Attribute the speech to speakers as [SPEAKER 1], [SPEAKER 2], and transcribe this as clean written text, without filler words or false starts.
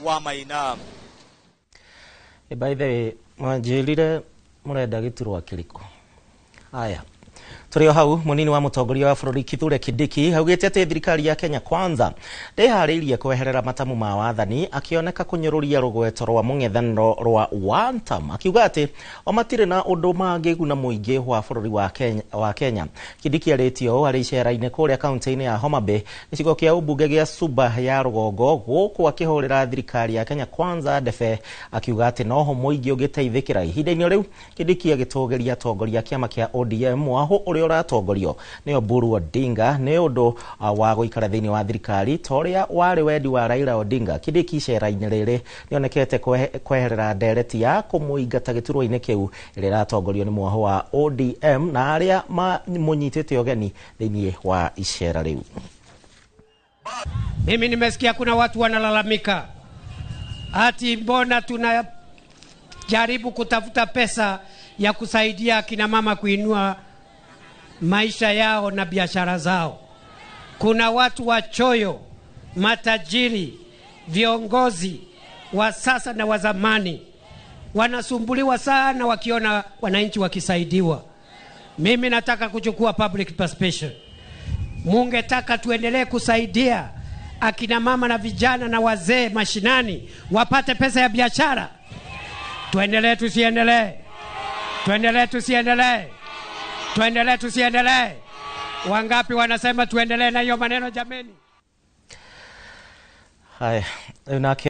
[SPEAKER 1] Wa Maina.
[SPEAKER 2] By the way, mwanjĩrire mũrenda gĩturwa kĩrĩkũ? Haya, tũrĩ o hau, mũnini wa mũtongoria wa bũrũri Kithure Kindiki augĩte atĩ thirikari ya Kenya Kwanza ndĩharĩirie kweherera matamu ma wathani, akĩoneka kũnyũrũria rũgweto rwa mũng'ethanĩro rwa one term, akiuga atĩ o matirĩ na ũndũ mangĩguna mũingĩ wa bũrũri wa Kenya. Kindiki arĩtie ũũ arĩ icera-inĩ kũrĩa kaunti-inĩ ya Homa Bay, gĩcigo kĩa ũmbunge gĩa Suba ya rũgongo, gũkũ akĩhũrĩra thirikari ya Kenya Kwanza ndebe, akiuga atĩ noho mũingĩ ũngĩteithĩkĩra. Ihinda-inĩ rĩu, Kindiki agĩtũgĩria atongoria a kĩama kĩa ODM, mwahũ ũrĩa ũratongorio nĩ Oburu Odinga, nĩ ũndũ wa gũikara thĩinĩ wa thirikari ta ũrĩa warĩ wendi wa Raila Odinga. Kindiki icera-inĩ rĩrĩ nĩonekete kweherera ndereti ya kũmũingata gĩturwa-inĩ kĩu ĩrĩa ĩratongorio nĩ mwahũ wa ODM na arĩa mamũnyitĩte ũgeni thĩinĩ wa icera rĩu.
[SPEAKER 3] Mimi nimesikia kuna watu wanalalamika ati mbona tunajaribu kutafuta pesa ya kusaidia akina mama kuinua maisha yao na biashara zao. Kuna watu wachoyo, matajiri, viongozi wa sasa na wa zamani wanasumbuliwa sana wakiona wananchi wakisaidiwa. Mimi nataka kuchukua public participation. Mungetaka tuendelee kusaidia akina mama na vijana na wazee mashinani wapate pesa ya biashara? Tuendelee tusiendelee? Tuendelee tusiendelee? Tuendelee tusiendelee? Wangapi wanasema tuendelee na hiyo maneno, jameni?
[SPEAKER 2] Haya, rĩu nake.